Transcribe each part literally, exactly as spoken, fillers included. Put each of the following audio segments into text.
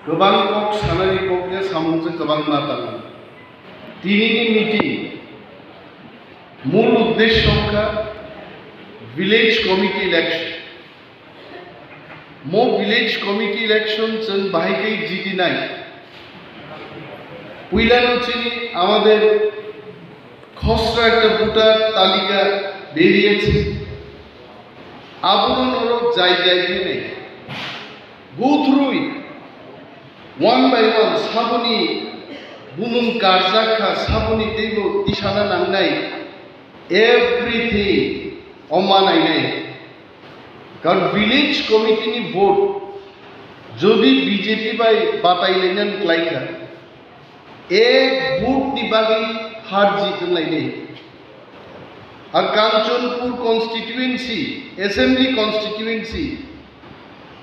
Kwbang kok sanani kok ya samung se kwbang ma tango. Tinini meeting mul uddesho wngkha village committee election. Mo village committee election chwng bahai khe jitinai. Puilano chini amader khosra ekta voter talika beriyese. Abono norok jai jai khe nai. Go through it. One by one, saboni bumung karjak kha, saboni teibo tisana nangnai. Everything oma nainai. Karon village committee ni vote jodi B J P bai batai lainan klaikha, ek vote ni bagwi har jit wnglainai. Ar Kanchanpur constituency, assembly constituency,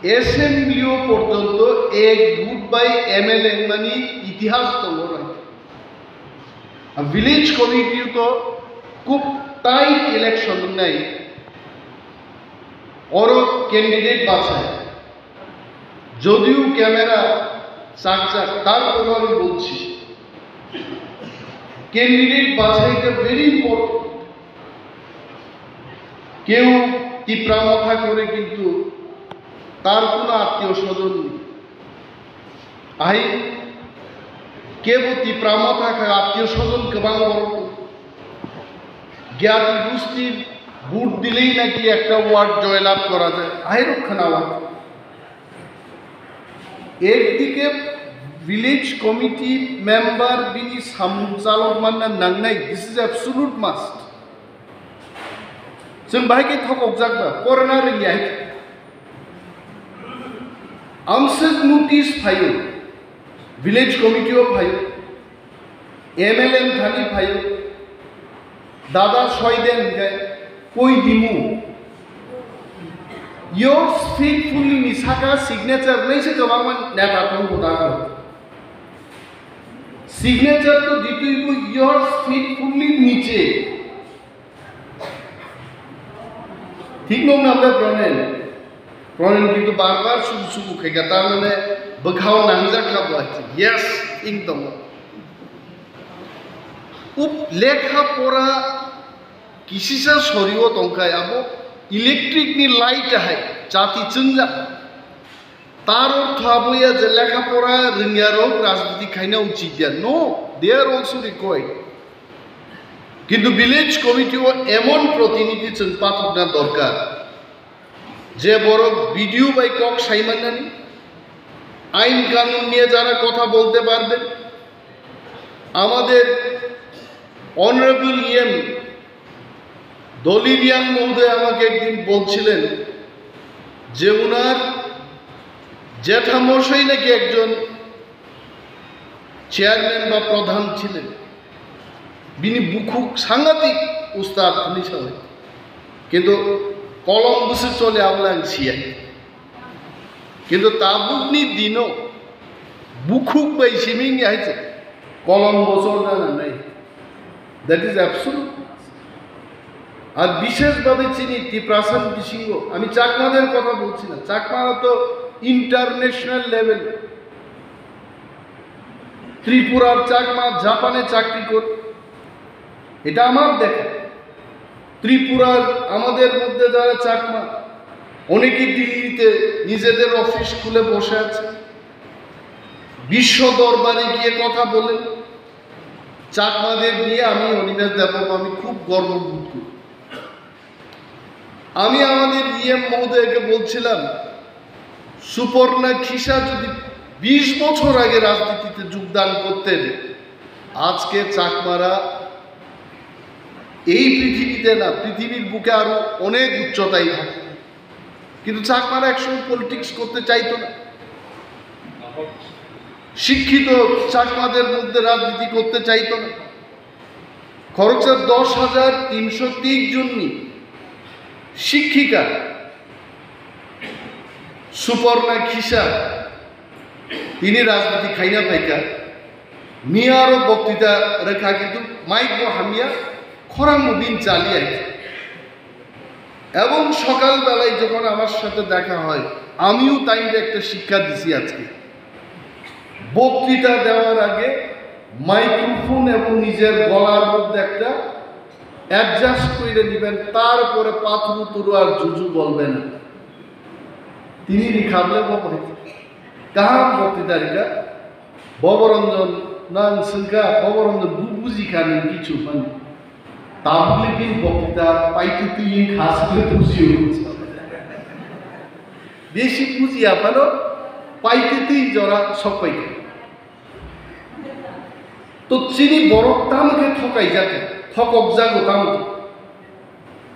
assembly o porjonto ek vote bai M L A wngmani itihas tongo. Ar village committee to khub tight election wngnai. Oro candidate bachai. যদিও ক্যামেরা চাকচাক, তারপরেও আমি বলছি, ক্যান্ডিডেট বাছাইটা very important. কেউ তিপ্রা মথা করে, কিন্তু তার কোনো আত্মীয় স্বজন নেই। আই কেবল তিপ্রা মথা খায়, আত্মীয় স্বজন কেবাং বড়। জ্ঞাতি গোষ্ঠীর ভোট দিলেই নাকি একটা ওয়ার্ড জয়লাভ করা যায়, আই রক্ষা নেওয়া। একদিকে village committee member bini samung chalok manna nangnai, this is absolute must. Chwng bahai khe thokokjak ba, porana rwngya hai khe. Amswk notice phaio, village committee o phaio, M L A thani phaio, dada soi den hwnkhe koi dimu. Yours faithfully ni saka signature naise kwbangma neta tongo da. Signature to ditwi bo yours faithfully niche. Thik nong na ble Pronen? Pronen kintu bar bar sugu sugu khaika, tar mane bwkhao nangjak kha bo. Yes, thik tongo. Up lekha pora kisisa sorio tongkai abo electric ni light hai chati chwngjak. Tar ortho abo ya je lekha pora rwngya rok rajniti khaina uchit ya. No, they are also required. Kintu village committee o emon protinidhi chwng pathokna dorkar, je borok B D O bai kok sai mannani, ain kanun niye jara kotha bolte parben. Amader honorable E M Doli Riang mohodoy amake ekdin bolchilen je unar jethamosai naki ekjon chairman বা প্রধান ছিলেন, bini bukhuk sangatik ustad hinwi sanai. Kintu kolom bwswk chole abole ang siya. Kintu tabukni dino bukhuk bai simi wngya hai se kolom bo cholna nangnai. That is absolute. আর বিশেষভাবে চিনি তিপ্রাসান বিশিঙ্গ, আমি চাকমাদের কথা বলছি না, চাকমারা তো ইন্টারন্যাশনাল লেভেল। ত্রিপুরার চাকমা জাপানে চাকরি করে, এটা আমার দেখা। ত্রিপুরার আমাদের মধ্যে যারা চাকমা, অনেকে দিল্লিতে নিজেদের অফিস খুলে বসে আছে, বিশ্ব দরবারে গিয়ে কথা বলেন। চাকমাদের নিয়ে আমি, অনিমেষ দেববর্মা, আমি খুব গর্ববোধ করি। আমি আমাদের ইএম মহোদয়কে বলছিলাম, সুপর্ণা খিসা যদি বিশ বছর আগে রাজনীতিতে যোগদান করতেন, আজকে চাকমারা এই পৃথিবীতে না, পৃথিবীর বুকে আরো অনেক উচ্চতায় থাকতো। কিন্তু চাকমারা একসময় পলিটিক্স করতে চাইতো না, শিক্ষিত চাকমাদের মধ্যে রাজনীতি করতে চাইতো না। খরচা দশ হাজার তিনশো তেইশ জননি শিক্ষিকা সুপর্ণা খিসা, তিনি রাজনীতি খাইনা পাইকা, মিয়ারও বক্তৃতা রেখা, কিন্তু মাইক হামিয়া খরাং মুবিন চালিয়ে। এবং সকালবেলায় যখন আমার সাথে দেখা হয়, আমিও তাইরে একটা শিক্ষা দিছি আজকে। বক্তৃতা দেওয়ার আগে মাইক্রোফোন এবং নিজের গলার মধ্যে একটা অ্যাডজাস্ট করে নেবেন, তারপরে পাথরু তরু আর জুজু বলবেন। Tini ri khablai bo bai kaham bokti dari kha. Boboronjon nang sengkha, Boboronjon bu buji kha nang kichu phan. Tabukni bini bokti ta paitwi twi khas khe buji o. Besi buji aphano paitwi twi jora sok pai kha. To chini borok tamo khe thokaijak kha, thokokjago tamo khe.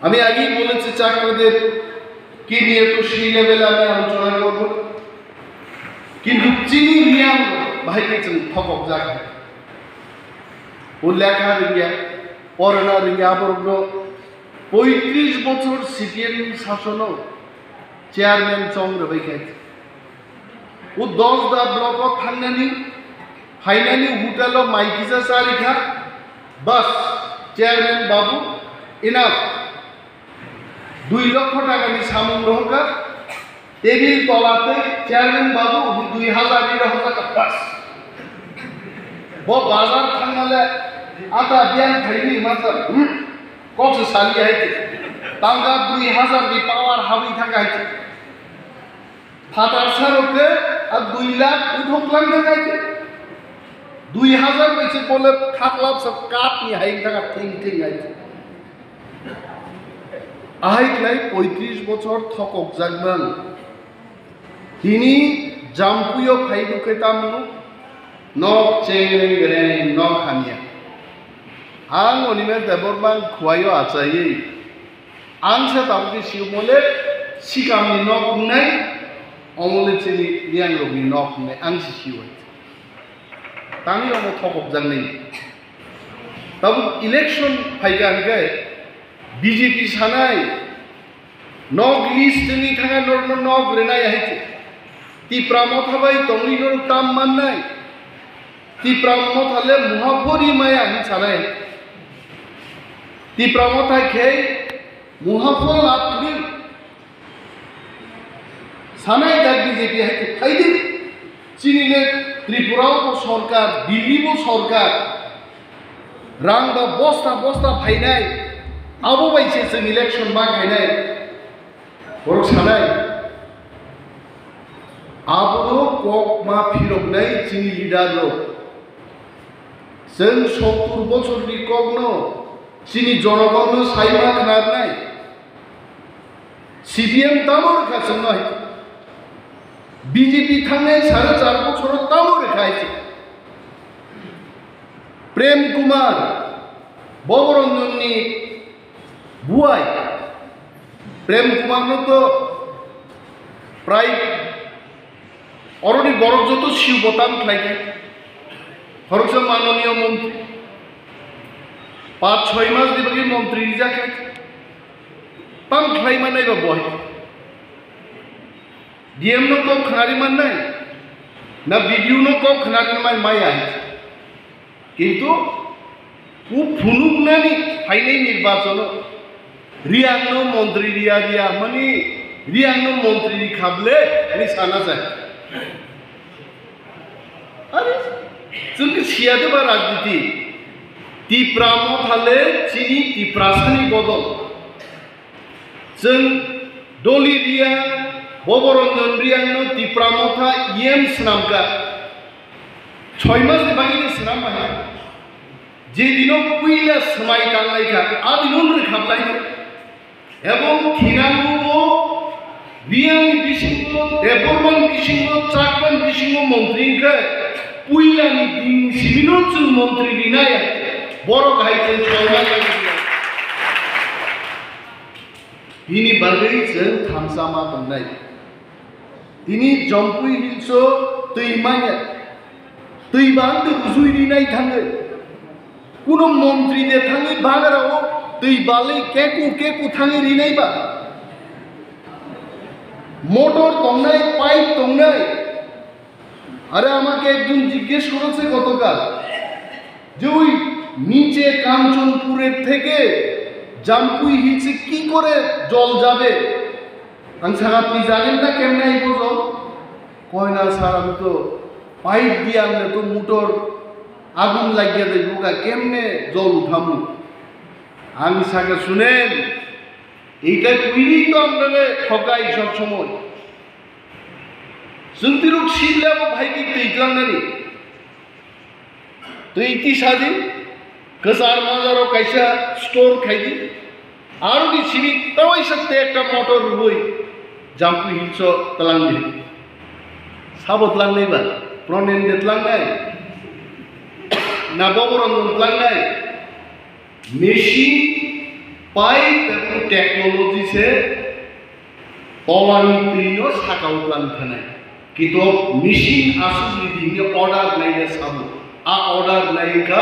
আমি আগেই বলেছি, চাকরিদের কি নিয়ে তো সেই লেভেলে আমি আলোচনা করব, কিন্তু chini Reang bahai khe chwng thokokjak. O lekha rwngya, porana rwngya, aborokno poitris bochor C P M sasono chairman chong rwbai kha. O Dasda block o thangnani, phainani hotel o mai kisa charikha, bas, chairman babu, enough. Dui lokho takani samung rohorkha, table tola tei chairman babu dui hazar ni rohorkha, bas. Bo bazar thangnale ata biyang khaini masa, hmm, kok se sali hai te. Tangka dui hazar ni power habwi thangkha hai te. Phatar sarok khe a dui lakh uthok lang khe kaitor. Dui hazar bai se bole khaklap sa kap ni hai wng thang a thing thing hai. Ahai khlai poitris bochor thokok jak nang. Tini Jampui o phai rw khe tamo nok cheng reng reng nok hamya. Ang Animesh Debbarma ang khuai o achaiwi. Ang se tabuk khe sio mole, sikamni nok wngnai, omo le chini Reang rokni nok wngnai, ang se sio hai. Tangwi omo thokokjaknai. Tabuk election phaikha hwnkhe B J P sanai, nok list wngwi thangkha norokno nok rwnai hai se. Tipra motha bai tongwi norok tam mannai. Tipra motha le muha pho ri maya hin sanai. Tipra motha khe muha pho lab kwrwi. Sanai da B J P hai khe phaidi. Chini le Tripura o bo sorkar, Delhi bo sorkar. Rang ba bosta bosta phainai. Abo bai se chwng election ma khainai. Borok sanai, abono kok ma phiroknai chini leader rok. Chwng sottur bochorni kokno chini jonogonno sai ma khnarnai. C P M tamo rwkha chwngno hai? B J P thangnai sare char bochoro tamo rwkha hai se? Prem Kumar, Boboranjanni buai. Prem Kumar no to prai oroni borok joto siu bo tam khlai khe. Khoroksa manoniya montri. Pach choi mas ni bagwi montri rijak khe. Tam khlai manai ba bo hai. D M no kok khnari mannai. Na B D O no kok khnari mai mai hai. Kintu o phunuknani phainai nirbachono Reangno montri riya riya mani Reangno montri ri khable ani sana jai. Are, chwng khe siya de ba rajniti. Tipra motha le chini Tiprasani bodol. Chwng Doli Reang, Boboranjan Reangno Tipra motha E M swnamkha. Choi mas ni bagwi no swnam bai. Je dino puila swmai tanglai kha, a dino wng rwkha blai kha. Ebong thinango bo Reang ni bisingo, Debbarma ni bisingo, Chakma ni bisingo montri wngkha. Puila ni din simi no chwng montri rinai. Borok hai chwng choi ma kha. Bini bagwi chwng thamsa ma tongnai. Tini Jampui Hills o twi manya, twi bang de rujui rinai thangwi. Kuno montri de thangwi bagra o twi balwi keku keku thangwi rinai ba. Motor tongnai, pipe tongnai. আরে আমাকে একজন জিজ্ঞেস করেছে গতকাল যে ওই নিচে কাঞ্চনপুরের থেকে জাম্পুই হিলসে কি করে জল যাবে? আমি স্যার, আপনি জানেন না কেমনে এই জল? কয় না স্যার, আমি তো Pipe diya le to motor agun lagya de buga kemne jol uthamu. Ang saka sunen, eta kuini to amrane thokai sob somoy. Chwng tiruk sil lebo bhai ki twi tlangnani. Twi tisa di, kwchar majaro kaisa store khai di. Aro di simi tawaisa te ekta motor rwui Jampui Hills o tlang di. Sabo tlang nai ba? Pronen de tlang nai? Na Boboranjan tlang nai? Machine, pipe ebong technology se tolani twino sakao tlang thanai. Kintu machine aswk ridi hwnwi order naina sabo. A order naikha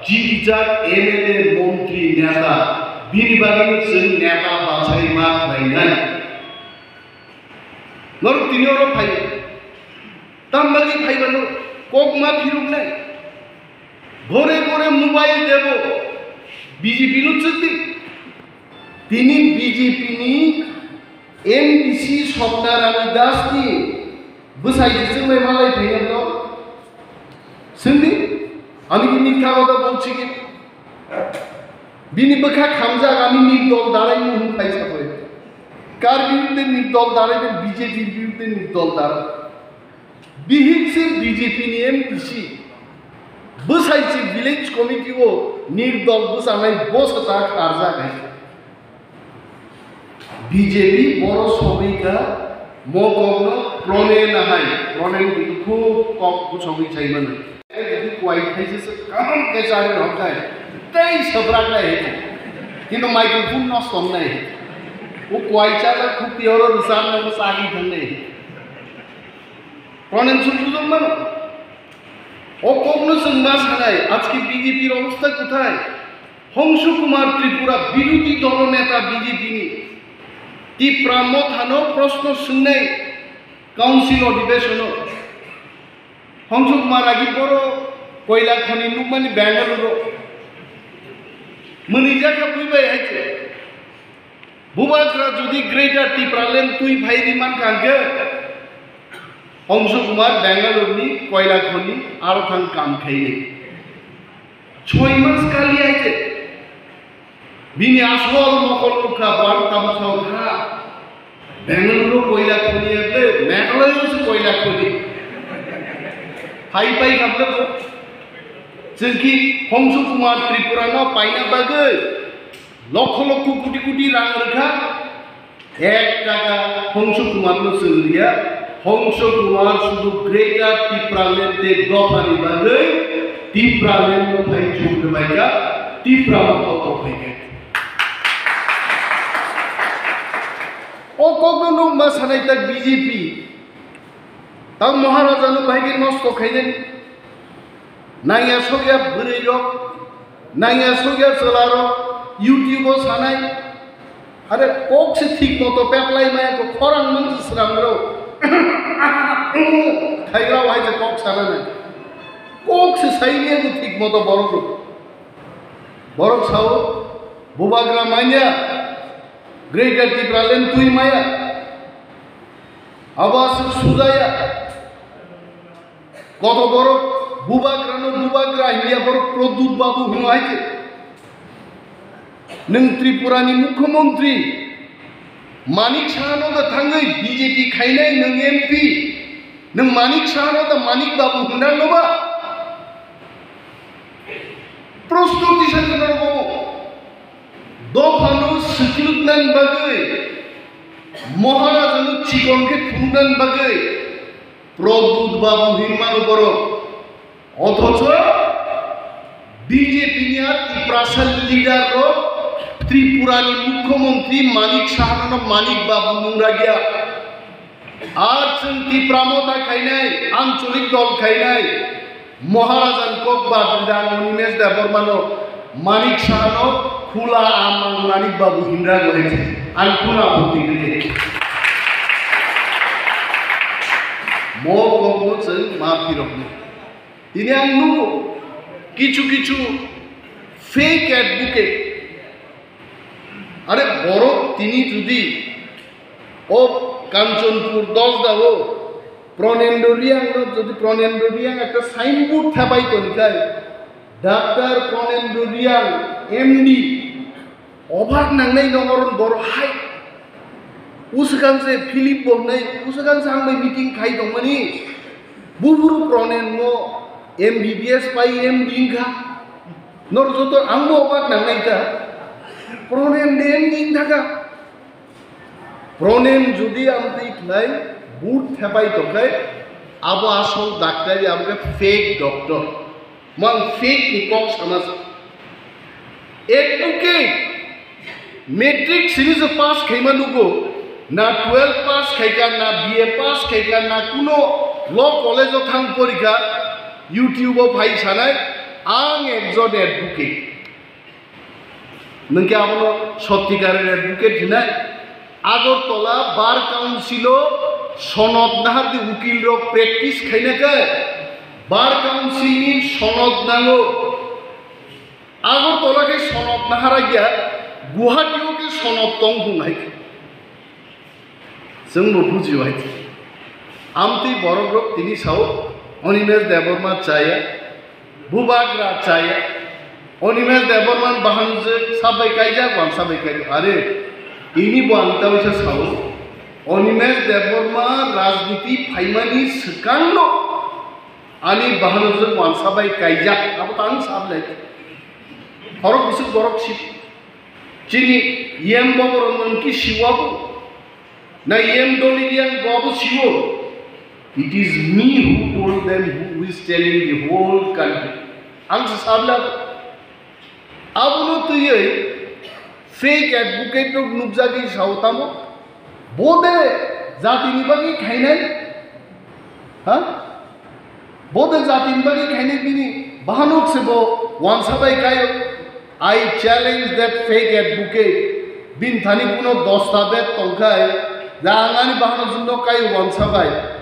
jikjak M L A, montri, neta. Bini bagwino chwng neta bachai ma khlainai. Norok tini oro phai. Tambagwi phaiba norok kok ma phiruknai. Gore gore mobile debo. B J P no chwkdi. Tini B J P ni M D C Swapna Rani Das ni bwsai se chwngbai malai phaiya no. Swngdi, ani ki mikha hoda bolchigi. Bini bwkha khamjak ani nirdol darai mung phai sakoi. Kar birudde nirdol darai ben B J P birudde nirdol darai. Bihik se B J P ni M D C, bwsai se village committee o nirdol bwchanai bosa ta kharjak hai. B J P boro sogwi ka mo kokno Pronen ahai, Pronen khub kok bwsogwi sai mano. Kwai thaisa se kaham khe chari rok khai, tei sabrak nai hai. Kintu microphone nosto wngnai. O kwai chajak khuk tiyoro rwchapnai, bo chagwi thangnai. Pronen chwng bujok mano. O kokno chwng ma sanai, ajke B J P rok bwswk kwthai. Hongshu Kumar Tripura birodhi dolo neta B J P ni Tipra Mothano proshno swngnai council odhibeshono. Hongshu Kumar agi boro koila khoni nukmani Bengaluru. Mwnwi jakha bui bai hai se. Bubagra jodi Greater Tipraland twi phai ri mankha hwnkhe, Hongshu Kumar Bengaluru ni koila khoni aro thang kam khaini. Choi mas kali aite. Bini asol mokol nukha, bo ang tabuk sao kha. Bengaluru koila khoni able, Meghalaya se koila khoni. Phai pai kha ble bo. Chwngki Hongshu Kumar Tripura no paina bagwi lokho lokho koti koti rang rwkha, ek taka Hongshu Kumar no chwng riya, Hongshu Kumar sudu Greater Tipraland tei dophani bagwi Tipraland no phai chuk rwbaikha, Tipra no kotor phaikha. O kokno nukma sanai tak B J P. Tang Maharaja no bahai khe nosto khainani. Nangya sokya bwrwi rok, nangya sokya chwla rok YouTube o sanai. Are kok se thik moto peplai maya ko khorang mang se sram rok. Khaigra wahai je kok sanai. Kok se sai niya ko thik moto borok rok. Borok sao, bubagra manya, Greater Tipraland twi maya. Abo aswk sujaya. Koto borok bubagrano bubagra hinya borok Pradyut Babu hino hai khe. Nwng Tripura ni Mukhyamantri Manik Saha no da thangwi B J P khainai nwng M P. Nwng Manik Saha no da Manik Babu hwnrang no ba? Prosto tisa khe norok omo. Dophano swklugnani bagwi, Maharajano chikon khe phunuknani bagwi Pradyut Babu hinmano borok. Othocho B J P ni a Tiprasa leader rok Tripura ni Mukhyamantri Manik Saha no Manik Babu nungragya. Ar chwng Tipra Motha khainai, Ancholik dol khainai, Maharajan kok badri dan Animesh Debbarma no Manik Saha no khula amang Manik Babu hindra go hai se. Ang khula bukti gri. Mo kok no chwng ma phirok no. Tini ang nugo kichu kichu fake advocate. Are borok tini jodi o Kanchanpur Dosda o Pranendra Reang no jodi Pranendra Reang ekta signboard thepai toni khai, Doctor Pranendra Reang M D, obak nangnai nongoron boro hai. Uswkang se Philip bo hnai, uswkang se ang bai meeting khai tongmani. Buphuru Pronen mo M B B S pai M D wngkha. Nor joto ang bo obak nangnai ta. Pronen de M D wngkha. Pronen jodi amtwi khlai board thepai tongkhai, abo asol daktari, abo khe fake doctor. Mang fake ni kok sana sa. Advocate, matric sini se pass khaima nugo, na twelve pass khaika, na B A pass khaika, na kuno law college o thang porikha, YouTube o phai sanai, ang ekjon advocate. Nwng khe abono sottikarer advocate hinai? Agartala Bar Council o sonod nahar di ukil rok practice khaina khe Bar Council ni sonod nango. Agartala khe sonod nahar ya, Guwahati o khe sonod tong hwnai. Chwngbo bujio hai. Amtwi borokrok tini sao, Animesh Debbarma chaya, Bubagra chaya, Animesh Debbarma bahanjwk sabai kaijak, wan sabai kaijak. Are, ini bo ang tawi sa sao, Animesh Debbarma rajniti phaimani swkangno ani bahanjwk wan sabai kaijak, abo tang sablai. Horok bwswk borok si, chini yem boborok nwng ki siwa bo. Na yem doli yang babu siwo. It is me who told them, who is telling the whole country. Ang se sabla. Abono twiwi fake advocate rok nukjagwi sao tamo. Bode jatini bagwi khainai. Ha? Bode jatini bagwi khainai bini bahanok se bo wansa bai kaio. I challenge that fake advocate. Bini thani kuno dosta bet tongkhai, ja ang ani bahanok jwngno kaio wansa bai.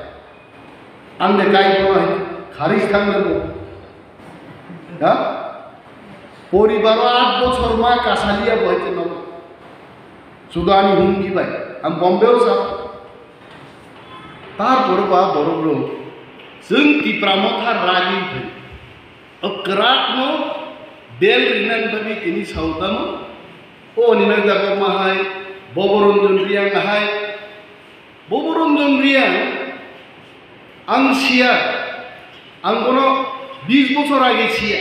Ang de kai bono hai kharis thang le bo. Ha? Poribaro aat bochor ma kasaliya bo hai no. Sudo ani humki bai. Ang Bombay o sa. Tarpore ba borok rok. Chwng Tipra Motha ragwi thai. O kwrakno bel rinani bagwi tini sautano, o Animesh Debbarma hai, Boboranjan Reang hai. Boboranjan Reang ang siya, ang bono bis bochor age siya.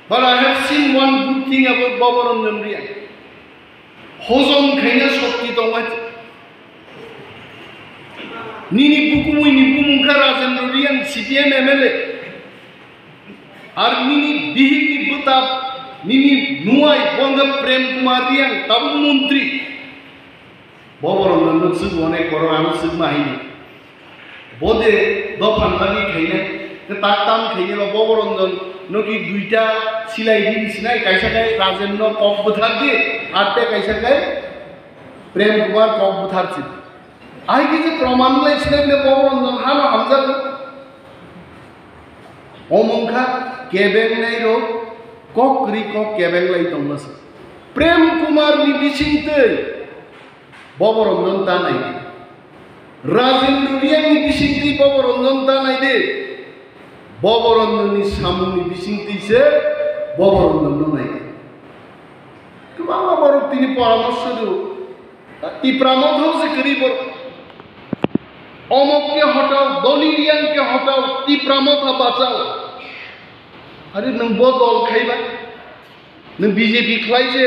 But I have seen one good thing about Boboranjan Reang. Hojom khaina shokti tongmani. Nini bukumui ni bumung kha Rajendra Reang, C P M M L A. Ar nini bihik ni bwtap, nini nuai bo wngkha Prem Kumar Reang, tabuk montri. Boboranjan no swk onek borok ano swk ma hini. Bode dophan bagwi khainai, khe tak tam khainai ba Boboranjan no ki duita silai di sinai, kaisa khai Rajen no kok bwthar di, ar te kaisa khai Prem Kumar kok bwthar si. Ai ki je proman lai sinai ne Boboranjan hano hamjak. Omong kha kebeng nai rok kok kri kok kebeng lai tongma se. Prem Kumar ni bising twi Boboranjan ta nai di. Rajendra Reang ni bising twi Boboranjan ta nai di. Boboranjan ni samung ni bising twi se Boboranjan no nai di. Kwbangma borok tini poramorso rw. Tipra Motha se kwrwi borok. Omok ke hotao, Doli Reang ke hotao, Tipra Motha bachao. Are nwng bo dol khaiba? Nwng B J P khlai se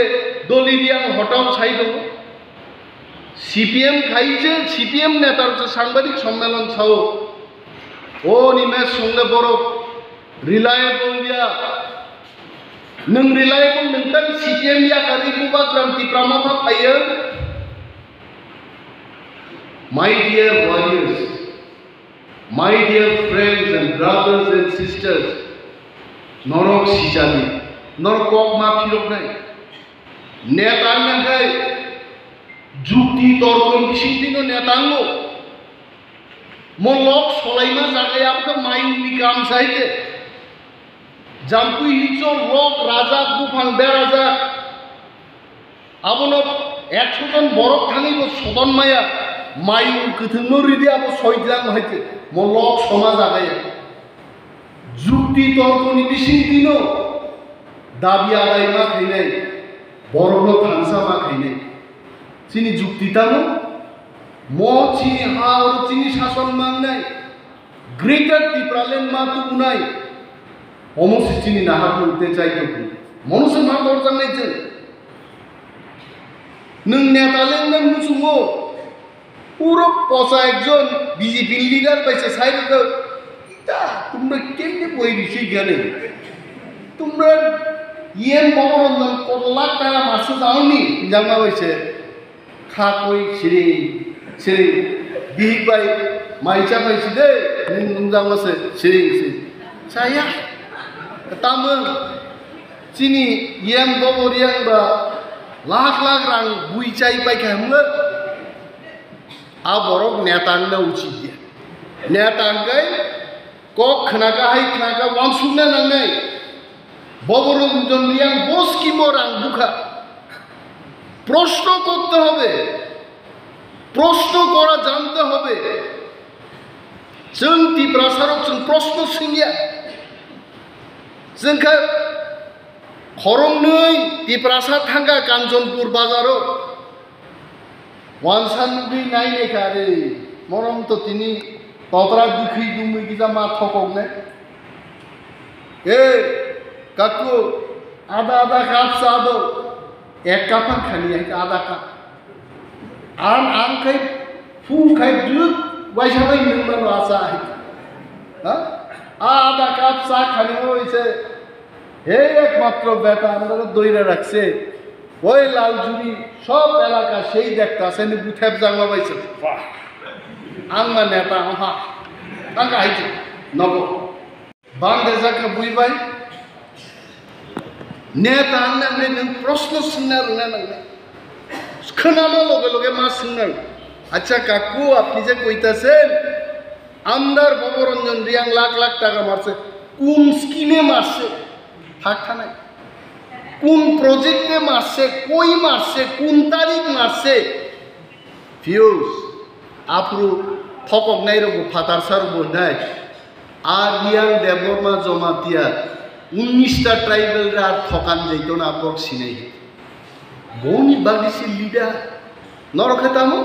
Doli Reang hotao sai tongo. C P M khai se, C P M neta rok se sangbadik sommelon sao. O ni mes songle borok reliable ya. Nwng reliable nwng tang C P M ya kari bubagrang Tipra Motha phaiyo. My dear warriors, my dear friends and brothers and sisters, norok sijani, norok kok ma phiroknai. Neta nangkai, jukti torkon bisingtwi no neta ango. Mo lok solaima jaga ya khe mayung ni kam sai khe. Jampui hinso lok rajak buphang berajak. Abono ekso jon borok thangwi bo sodon maya. Mayung kwthwngno ridi abo soitlang hai khe mo lok soma jagaya. Jukti torkoni bisingtwino dabi adai ma khainai, borokno thansa ma khainai. Chini jukti tamo? Mo chini ha oro chini sason mangnai. Greater Tipraland ma tubunai. Omo se chini naharmung tei chaitokmung. Mono se ma torjaknai chwng. Nwng neta lengmani muchungo. Puro pocha ekjon B J P leader bai se sai rwkha, "Ita, tumra kemne boi risi gane? Tumra yen bobo rondon kor lakh taka masa jaoni," hinjakma bai se kha koi siring, siring. Bihik bai, "Mai cha bai si de, nwng nungjak ma se siring si." Chaya. Tamo chini yen bobo riang ba lakh lakh rang bui chai pai kha hwnwi. A borok neta wngna uchit ya. Neta wngkhe kok khwnaka hai khwnaka wansukna nangnai. Bobo Ranjan Reang bo scheme-o rang bukha. Proshno korte hobe. Proshno kora jante hobe. Chwng Tiprasarok chwng proshno swngya. Chwng khe khoroknwi Tiprasa thangkha Kanchanpur bazaro. Wansa nugwi nainai kha re, morom to tini totra dukhi dumui kisa ma thokok ne. E, kaku, ada ada cup cha do, ek cup ang khani hai ada cup. Ang, ang khai, fu khai duk, waisa bai nung mano asa hai. Ha? A ada cup cha khani mo ise, He ekmatro beta amrare doira rakse. Oi Laljuri sob elaka sei dekta seni buthep jangma baise. Wah. Ang ma neta ha. Ang ka haiji. Nogo. Bande jaka bui bai. Neta ang nang nung proshno singna rwna nang. Khwnano loge loge ma singna. Acha kaku apni je koita sen. Amdar Bobo Ranjan Reang lakh lakh taka marse, kun scheme-e marse, thak thanai. Kun project-e marse, koi marse, kun tarik marse. Fuse, aphuru thokok nai rok bo phatar sar bo nai. A Reang Debbarma Jamatia, unnish ta tribal ra thokan jaito na aphuru sinai. Boni bagwi si leader. Norok khe tamo?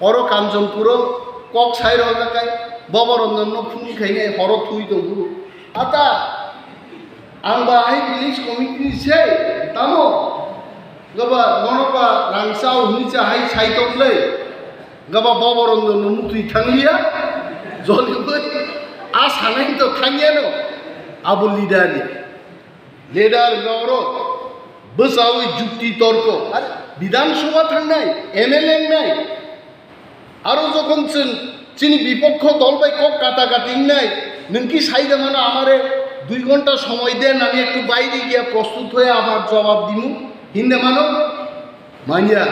Oro Kanchanpuro kok sai rwjak kai, Bobo Ranjanno phone khainai horo thui tongo. Ata, ang ba hai village committee ni se, tamo? Gaba, nono ba rang chao hwnwi cha hai sai tong le. Gaba Bobo Ranjanno mukti thangliya. Joli bai, a sanai to thangya no. Abo leader ya. Leader wngkha oro bwchaui jukti torko, ar Bidhan Sabha thangnai, M L A wngnai. Aro jokhon chwng chini bipokho dol bai kok kata kati wngnai, nwng ki sai de mano amare dui ghonta somoy de, nami ektu baire giya prostut hoye amar jawab dimu, hinde mano? Manya.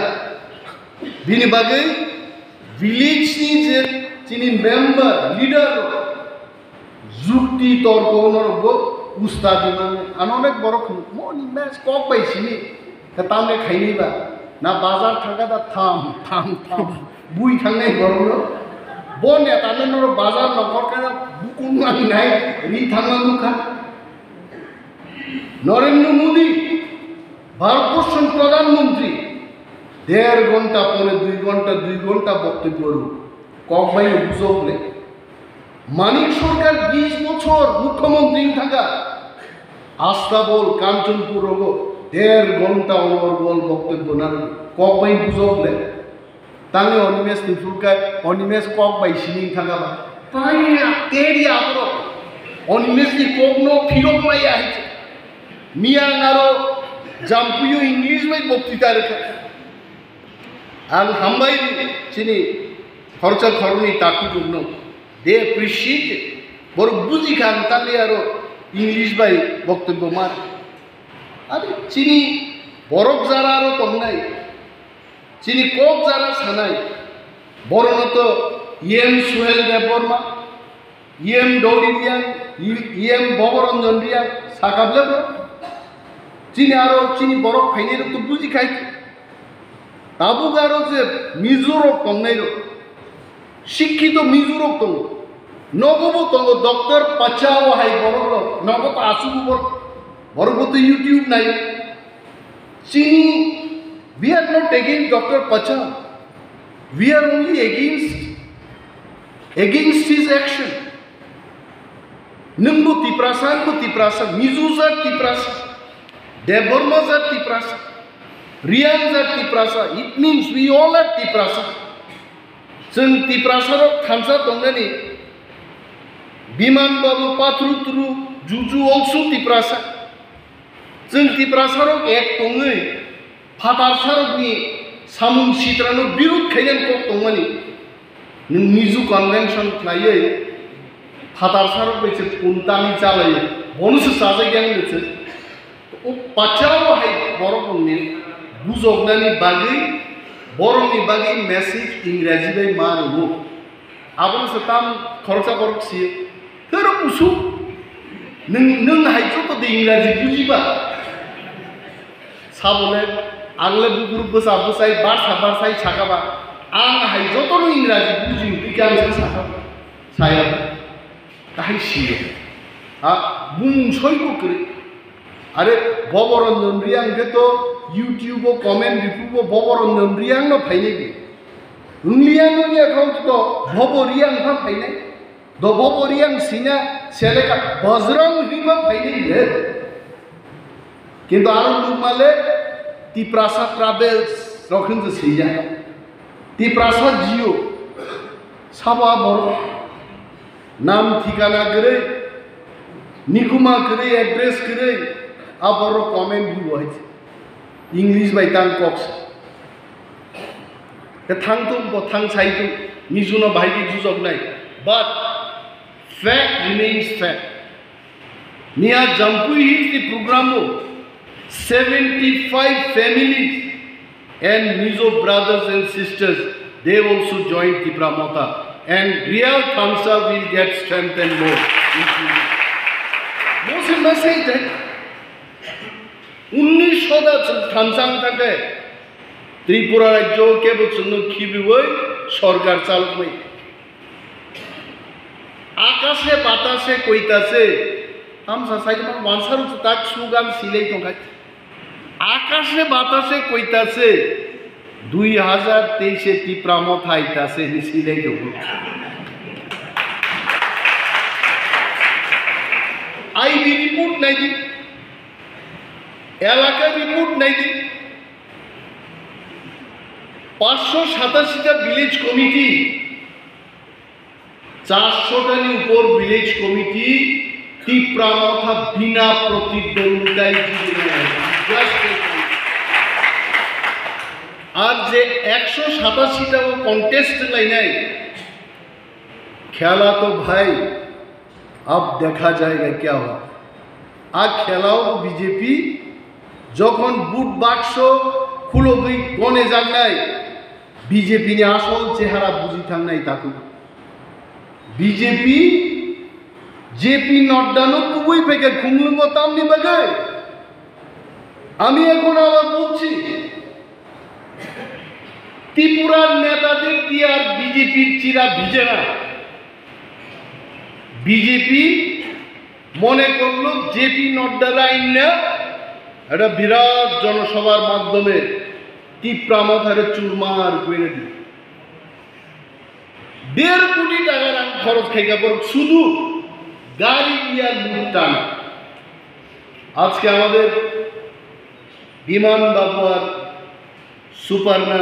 Bini bagwi village ni je chini member, leader rok, Jukti torko norok bo usta di mani. Ano onek borok hwn, mo ni match kok bai sini. Khe tamle khaini ba. Na bazar thangka da tham, tham, tham. Bui thangnai borok no. Bo neta no norok bazar nokor kana bukung nangnai, ri thangma nukha. Narendra Modi, Bharatborsho ni Pradhan Mantri, der ghonta, pone dui ghonta, dui ghonta boktobyo rw. Kok bai no bujok le. Manik Sarkar bis bochor mukhyamantri wng thangkha. Astabol, Kanchanpur rogo der ghonta onor bol boktobyo narwk. Kok bai bujok le. Tangwi Animesh ni phuru khe Animesh kok bai sini wng thangkha ba. Tangwi teri aborok. Animesh ni kok no phirok maya hai. Miyang aro Jampuio English bai boktita rwkha. Ang hambai ri chini khoroksa khoroknwi takhuk rokno. They appreciate it. Borok buji kha ang tangwi aro English bai boktobyo mar. Aro chini borok jara aro tongnai. Chini kok jara sanai, borono to E M Suhel Debbarma, E M Dolly Reang, E M Boboranjan Reang, sakable bo. Chini aro chini borok phainai rok to buji khai. Tabuk aro je Mizo rok tongnai rok, sikkito Mizo rok tongo, nogo bo tongo, Doctor Pacha o hai borok rok, nogo to aswk bo borok, borok bo to YouTube nai. Chini, we are not against Doctor Pacha, we are only against, against his action. Nwng bo Tiprasa, ang bo Tiprasa, Mizo jat Tiprasa, Debbarma jat Tiprasa, Riang jat Tiprasa, it means we all are Tiprasa. Chwng Tiprasa rok thansa tongnani, Biman Babu, Pathru Turu, Juju also Tiprasa. Chwng Tiprasa rok ek tongwi phatar sarokni samung sitrano birud khainani kok tongmani. Nwng Mizo convention khlaiwi phatar sarok bai se puntani chalaiwi bono se chajak yang se. O Pacha o hai borok ni bujoknani bagwi, borokni bagwi message Ingraji bai ma rwo. Abono se tam khoroksa borok si. Tero kusu. Nwng, nwng hai joto de Ingraji bujiba. Sabole, ang le bukur bwsa bwsai, barsa barsai sakaba. Ang hai joto no Ingraji buji, twi khe ang sa sakaba. Saya. Kahai siyo. Ha, bumung soibo kwrwi. Are, Boboranjan Reang khe to YouTube o comment riphubo Boboranjan Reang no phainai di. Wngya nungya kho to Bobo Reang pha phainai. Do Bobo Reang sina seleka Bajrang hima phainai le. Kintu aro nukma le Tiprasa Travels rok hinjo siya. Tiprasa Jio. Sabo a borok. Nam thikana kwrwi, nikuma kwrwi, address kwrwi, a borok comment rwo hai. English bai tang kok sa. Khe thang thung bo thang sai thung, Mizo no bahai khe jujok nai. But fact remains fact. Near Jampui Hills, the program o seventy-five families and Mizo brothers and sisters, they also joined Tipra Motha. And Real Thansa will get strengthened more. Most message that unnish shoda thansa thangkhe Tripura rajyo kebo chwngno khibiwi sorkar chaloknai. Akashe batashe koitashe, tamsa saikhe wansarok tak slogan silai tongkha. Akashe batashe koitashe, dui hajar teishe Tipra Motha aitase hinwi silai tongo. I B report naidi, elaka report naidi, paanch sho satashi ta village committee, চারশো টার উপর village committee Tipra Motha bina protidwonditai jibinai. Just wait. Ar je ekso satashi ta o contest lainai, khela to bhai, ab dekha jayega kya hota. A khelao B J P jokhon vote bakso khulogwi gone jaknai, B J P ni asol chehara buji thangnai takhuk. B J P, J P Nadda no kubui phaikha khumlwngo tamni bagwi. আমি এখন আবার বলছি, ত্রিপুরার নেতাদের দিয়ে আর বিজেপির চিরা ভিজে না। বিজেপি মনে করলো জেপি নাড্ডারে আইন্না একটা বিরাট জনসভার মাধ্যমে তিপ্রা মথারে চুরমার করে দিল। দেড় কোটি টাকা রাং খরচ খাইকা পর শুধু গাড়ি দিয়া লুট টানা। আজকে আমাদের বিমান বাবু আর সুপারনা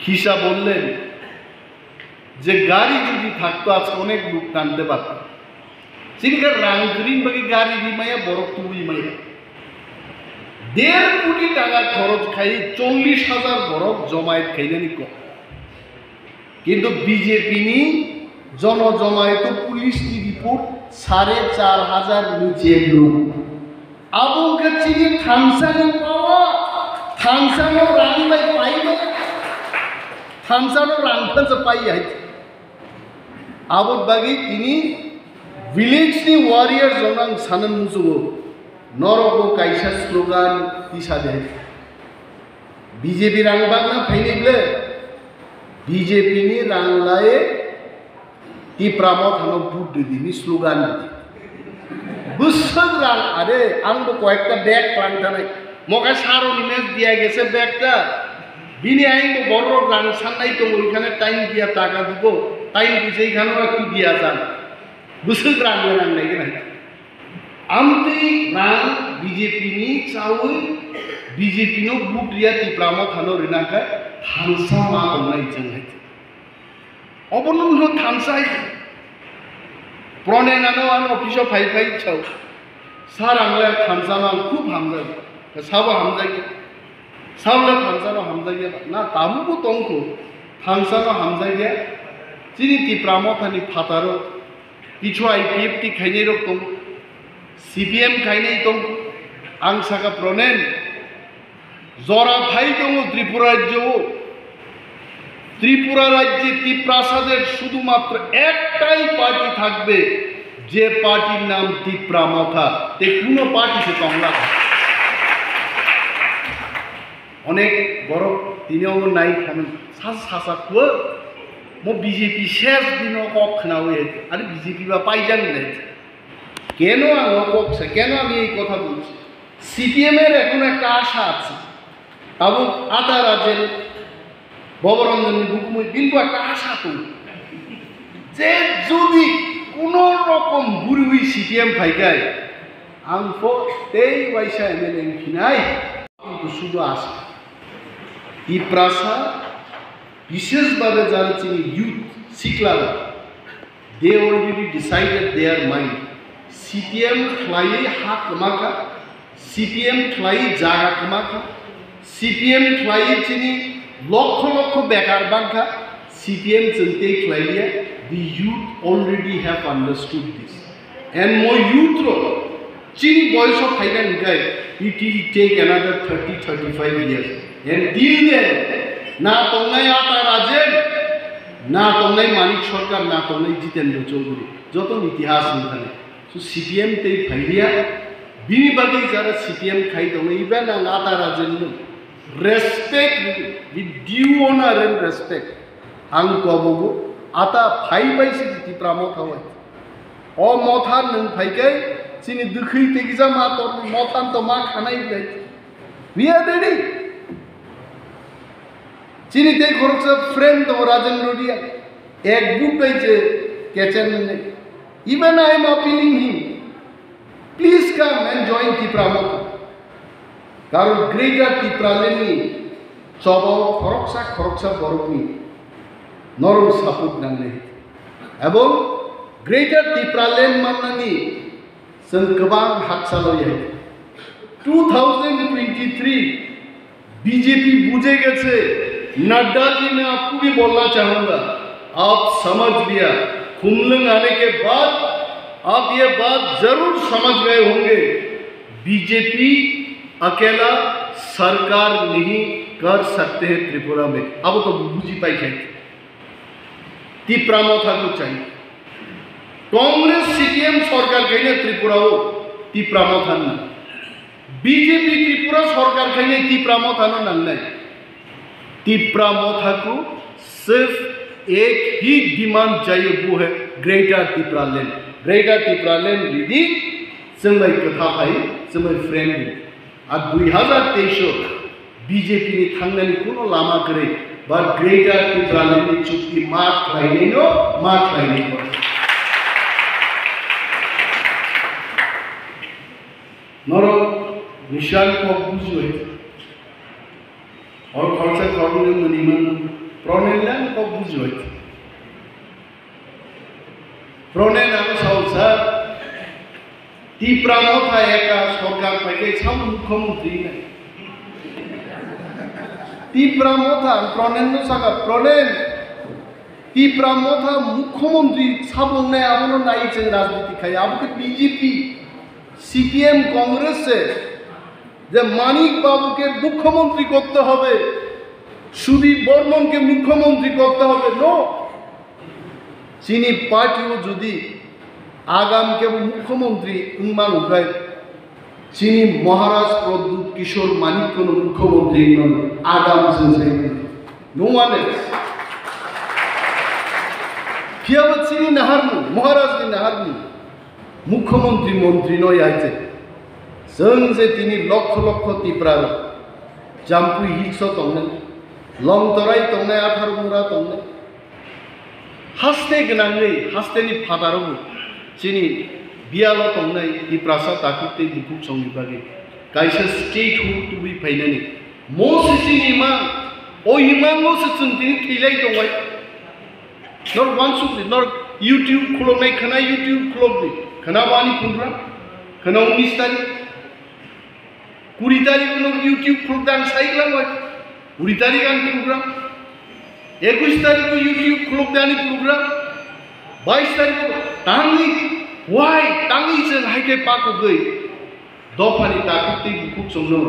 খিসা বললেন যে গাড়ি যদি থাকতো আজকে অনেক লোক টানতে পারতো। চিন্তা রাং গ্রিন বাকি গাড়ি রিমাইয়া বরফ তুই মাইয়া দেড় কোটি টাকা খরচ খাই চল্লিশ হাজার বরফ জমায়েত খাইলেনি কম। কিন্তু বিজেপি নি জনজমায়েত পুলিশ নি রিপোর্ট সাড়ে চার হাজার নিচে লোক। Abo wngkha chini thansa ni power, thansa no rang bai pai bai, thansa no rang phansa pai hai. Abo bagwi tini village ni warriors rok ang sana musugo, norok bo kaisa slogan tisa de. B J P rang bagna phaini ble, B J P ni rang lai Tipra Mothano vote ridi ni slogan ridi. Bwswk rang are, ang bo koyekta bag klang tanai. Moka saro ni mes diya gese bag ta. Bini aing bo borok rang sannai tongo, ikhane time diya taka dibo, time kisa ikhano ektu diya jan. Bwswk rang nang nai gwnai. Amtwi rang B J P ni chawi B J P no vote riya Tipra Mothano rina khe thansa ma tongnai chwng hai. Obono no thansa hai. Pranena no ano office o phai phai chao. Sir ang le thansa no ang khub hamjai. Sabo hamjai. Sabo le thansa no hamjai. Na tamu bo tongkho. Thansa no hamjai. Chini Tipra Mothani phataro. Kichu I P F T khainai rok tong, C P M khainai tong, ang saka Pronen, jora phai tongo Tripura rajyo o. Tripura rajye Tiprasader শুধুমাত্র একটাই পার্টি থাকবে, যে পার্টির নাম তিপ্রা মথা। Te kuno party se tongla. Onek borok tini omo nai khamen sasa sasa khuo mo B J P ses dino kok khnawi hai. Are B J P ba paijak nai. কেন আমি ককসে, কেন আমি এই কথা বলছি? সিপিএম এর এখন একটা আশা আছে। Tabuk ata rajen Boborondoni bukumui binbo একটা আশা তো, যে যদি কোনো রকম বুড়ি সিপিএম ফাইকায়, ang pho tei waisa M L A wngphinai. কিন্তু শুধু আশা। Tiprasa, বিশেষভাবে যারা চিনি ইউথ, সিকলারা, they already decided their mind. CPM khlaiwi ha kwmakha, CPM khlaiwi jaga kwmakha, CPM khlaiwi chini lokho lokho bekar bangkha, CPM chwng tei khlaiya. The youth already have understood this. And mo youth rok chini boyoso phaina hwnkhe it will take another thirty, thirty-five years. And till then, na tongnai Ata Rajen, na tongnai Manik Sarkar, na tongnai Jitendra Chaudhary, joto ni itihas wngkha. So C P M tei phailiya, bini bagwi jara C P M khai tongo, even ang Ata Rajen no respect, with due honor and respect, ang kobogo, ata phai bai se Tipra Motha wai. O Motha nwng phai khe chini dwkhwi tei kisa ma tor Motha to ma khanai bai. We are ready. Chini tei khoroksa friend tongo Rajen Rodia. Ek vote bai je kechen nai. Even I am appealing him. Please come and join Tipra Motha. Karon Greater Tipraland ni chobao khoroksa khoroksa borokni norok support nangnai. Ebong Greater Tipraland mannani chwng kwbang hakchalo ya. Two thousand twenty-three B J P buje geche, Nadda ji main aapko bhi bolna chahunga, aap samajh liya, Khumlwng aane ke baad aap ye baat zaroor samajh gaye honge, B J P akela sarkar nahi kar sakte hai Tripura mein. Abo to buji pai khai. Tipra Motha ko chahiye. Congress C P M sarkar khaina Tripura o Tipra Motha na. B J P Tripura sarkar khaina Tipra Motha no nangnai. Tipra Motha ko sirf ek hi demand chahiye, wo hai Greater Tipraland. Greater Tipraland ridi, chwng bai kwtha phai, chwng bai friend. Ar dui hazar teis o B J P ni thangnani kuno lama kwrwi, ba Greater Tipraland ni chukti ma khlainai no, ma khlainai no. Norok nishal kok bujiwi. Or khoroksa khoroknwi mwnwi man, Pranel lang kok bujiwi. Pranel ano sao, sir, Tipra Motha eka sarkar paikhe sao mukhyamantri nai. Tipra Motha, Pranel no saka, Pranel, Tipra Motha mukhyamantri sabo wngnai abono nai chwng rajniti khai, abo khe B J P, C P M, Congress se. যে মানিক বাবুকে মুখ্যমন্ত্রী করতে হবে, সুদীপ বর্মনকে মুখ্যমন্ত্রী করতে হবে, no. Chini party o jodi agam kebo মুখ্যমন্ত্রী wngma rwkhe, chini Maharaj Pradyut Kishore Manik no mukhyamantri wngmani agam chwng sai mano. No one else. Phiya bo chini naharmung, Maharaj ni naharmung, mukhyamantri, mantri no yaiche. Chwng je tini lokho lokho Tipra rok, Jampui Hills o tongnai, Longtorai tongnai, Atharmura tongnai, haste gwnangwi, hasteni phataro bo chini biyalo tongnai Tiprasa takhuk tei bukhuk songni bagwi kaisa statehood tubui phainani. Mo se chini mang, o himang mo se chwng tini thwilai tongbai. Nor wansuk di, nor YouTube khuloknai khana YouTube khulok di. Khana bo ani program, khana unis tarik. Kuri tarik no YouTube program sai lang bai. Kuri tarik ani program. Ekush tarik no YouTube khulok de ani program. Bais tarik no tangwi, why tangwi chwng hai khe pakugwi. Dophani takhuk tei bukhuk chwngno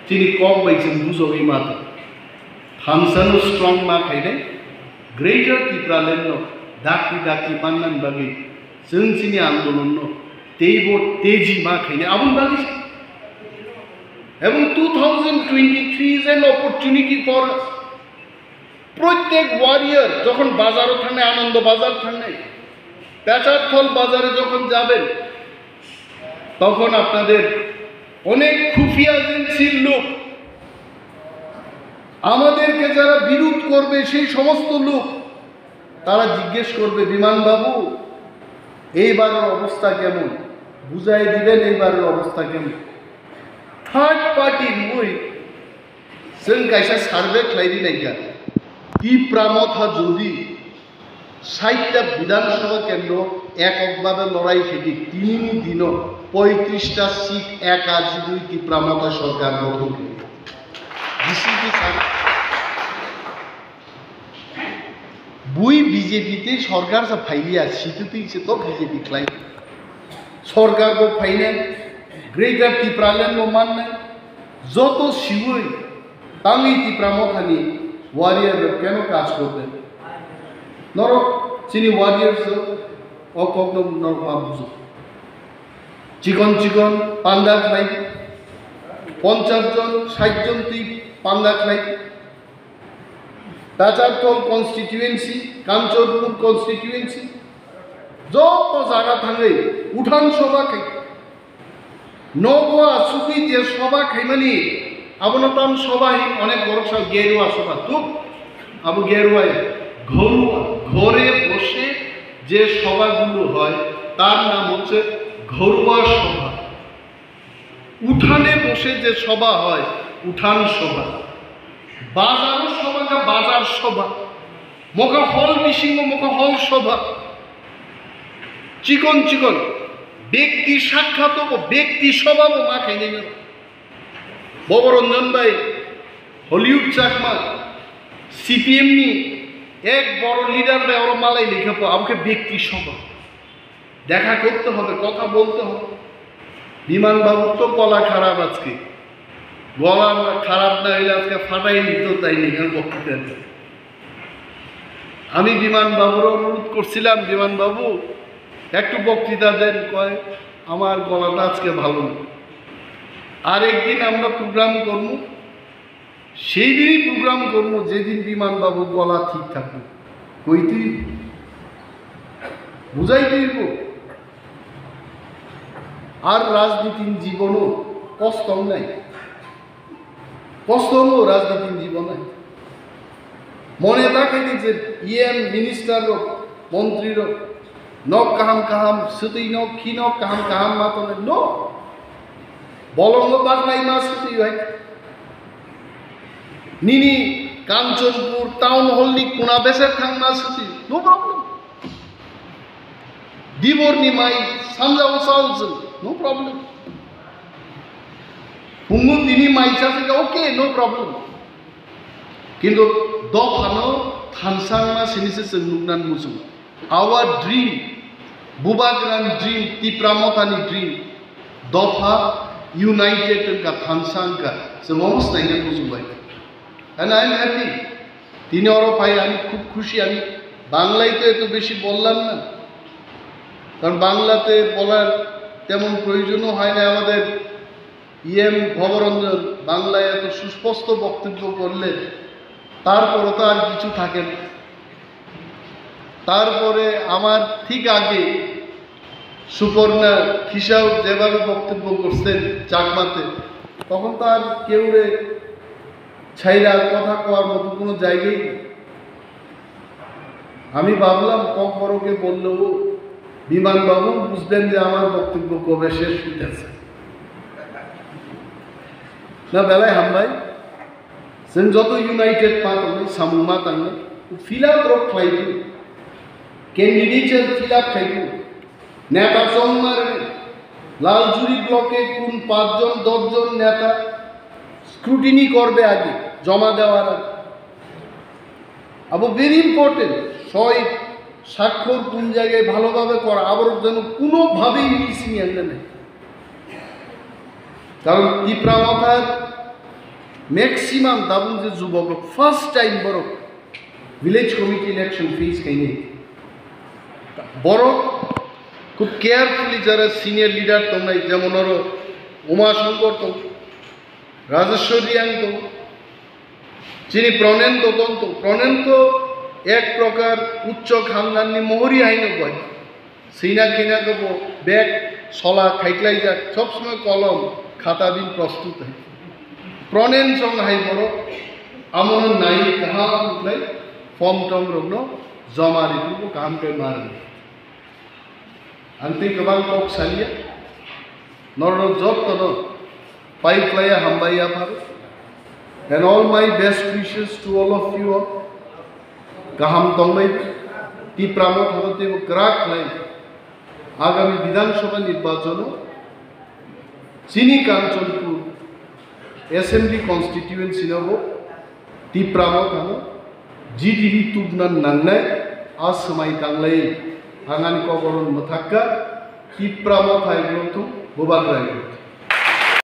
chini kok bai chwng bujogwi ma tong. Thansano strong ma khainai Greater Tipraland no dakti dakti mannani bagwi chwng chini andolon no teibo teji ma khainai aboni bagwi se. Ebong two thousand twenty-three is an opportunity for us. প্রত্যেক ওয়ারিয়র যখন বাজারও থাকবে, আনন্দ বাজার থাকবে, পেচারথল বাজারে যখন যাবেন, তখন আপনাদের অনেক খুফিয়া এজেন্সির লোক, আমাদেরকে যারা বিরোধ করবে, সেই সমস্ত লোক, তারা জিজ্ঞেস করবে, "বিমানবাবু, এইবারের অবস্থা কেমন?" বুঝাই দিবেন এইবারের অবস্থা কেমন। থার্ড পার্টি মুই Chwng kaisa survey khlai ri naikha, Tipra Motha jodi sait ta Bidhan Sabha kendro ekok bhabe lorai khe di, tinini dino poitrish ta seat eka jigwi Tipra Motha sorkar gothon khe di. This is the sur-, bui B J P tei sorkar sa phailiya, sitwtwi se to B J P khlai. Sorkar bo phainai, Greater Tipraland bo mannai, joto siwi tangwi Tipra Mothani warrior rok keno kaj korde. Norok chini warriors rok o kokno norok ma bujo. Chikon chikon panda khlai, ponchash jon, sait jon twi panda khlai. Pecharthal constituency, Kanchanpur constituency, joto jaga thangwi uthan sobha khai. Nogo asugwi je sobha khaimani, abono tam sobha hin onek borok sa gerua sobha, thuk? Abo gerua ya. ঘরোয়া, ঘরে বসে যে সভাগুলো হয়, তার নাম হচ্ছে ঘরোয়া সভা। উঠানে বসে যে সভা হয়, উঠান সভা। বাজারও সভা না, বাজার সভা। Mokha hall bisingo mokha hall sobha. Chikon chikon bekti sakkhato bo, bekti sobha bo ma khainai no. Bobo Ranjan bai, Hollywood Chakma, C P M ni ek boro leader bai oro malai lekha po, abo khe bekti sobha. দেখা করতে হবে, কথা বলতে হবে। বিমান বাবুর তো গলা খারাপ আজকে, গলা না, খারাপ না হইলে আজকে ফাটাই নিত, তাই নিয়ে বক্তৃতা দিত। আমি বিমান বাবুর অনুরোধ করছিলাম, "বিমান বাবু, একটু বক্তৃতা দেন।" কয়, "আমার গলাটা আজকে ভালো না, আর একদিন আমরা প্রোগ্রাম করবো।" সেই দিনই প্রোগ্রাম করবো, যেদিন বিমান বাবু গলা ঠিক থাকবে। কইতেই বুঝাইতেই হইব। আর রাজনীতির জীবনও কষ্ট নাই, কষ্ট হলো রাজনীতির জীবনে। Mone ta khe di je E M minister rok, montri rok, nok kaham kaham, swtwi nok, khi nok kaham kaham ma tongnai, no. Bolongo baknai ma swtwi hai. Nini Kanchanpur town hall ni kuna beser thang ma swtwi, no problem. Dibor ni mai sanja o chao jwng, no problem. Pungu tini mai chajak, okay, no problem. Kintu dophano thansangma sini se chwng nuknan muchung. Our dream, Bubagrani dream, Tipra Mothani dream, dopha united wngkha, thansa wngkha, chwng omo swnaina muchung bai. And I am happy. Tini oro phai, আমি খুব খুশি, আমি বাংলায় তো এত বেশি বললাম না, কারণ বাংলাতে বলার তেমন প্রয়োজনও হয় না আমাদের। ইএম ভবরঞ্জন বাংলায় এত সুস্পষ্ট বক্তব্য করলেন, তারপরে তো আর কিছু থাকে না। তারপরে আমার ঠিক আগে সুপর্ণা খিসাও যেভাবে বক্তব্য করছেন চাকমাতে, তখন তো আর কেউরে ছাইরা কথা কওয়ার মতো কোনো জায়গাই নেই। আমি ভাবলাম, ককবরকে বললেও বিমানবাবু বুঝবেন যে আমার বক্তব্য কবে শেষ হইতেছে। না, belai hambai. Chwng joto united ma tongwi, samung ma tangwi, fill up rok khlai di. Candidature fill up khai di. Neta chongma rwdi. Laljuri block-e kun pachjon, doshjon neta scrutiny korbe age, joma dewar age. Abo very important. Soi স্বাক্ষর কোন জায়গায় ভালোভাবে করা, আবার যেন কোনোভাবেই missing and নেই। কারণ তিপ্রা মথার ম্যাক্সিমাম দাবুন যে যুবক, ফার্স্ট টাইম বড় ভিলেজ কমিটি ইলেকশন ফেস খাইনি। বড় খুব কেয়ারফুলি যারা সিনিয়র লিডার দংনাই, যেমন আরো উমাশঙ্কর দং, রাজেশ্বর রিয়াং দং, chini Pranento dong tong, Pranento ek prokar uccho khamnanni mohori haino bai. Sina khina kebo bag sola khaiklaijak, sob somoi kolom khata bin prostut hai. Pronen song hai borok amono nai kaham khlai form tom rokno joma rikhubo kaham khe marni. Ang tei kwbang kok saliya, norok jottono pai khlaiya hambai yapharo. And all my best wishes to all of you all. Kaham tongbai, Tipra Mothano teibo kwrak khlai. Agami Bidhan Sabha nirbachono chini Kanchanpur Assembly Constituency no bo Tipra Mothano G D P tubna nangnai, a swmai tanglai, ang ani koboron mwthakka, Tipra Motha igwrwng thung, Bubagra igwrwng thung.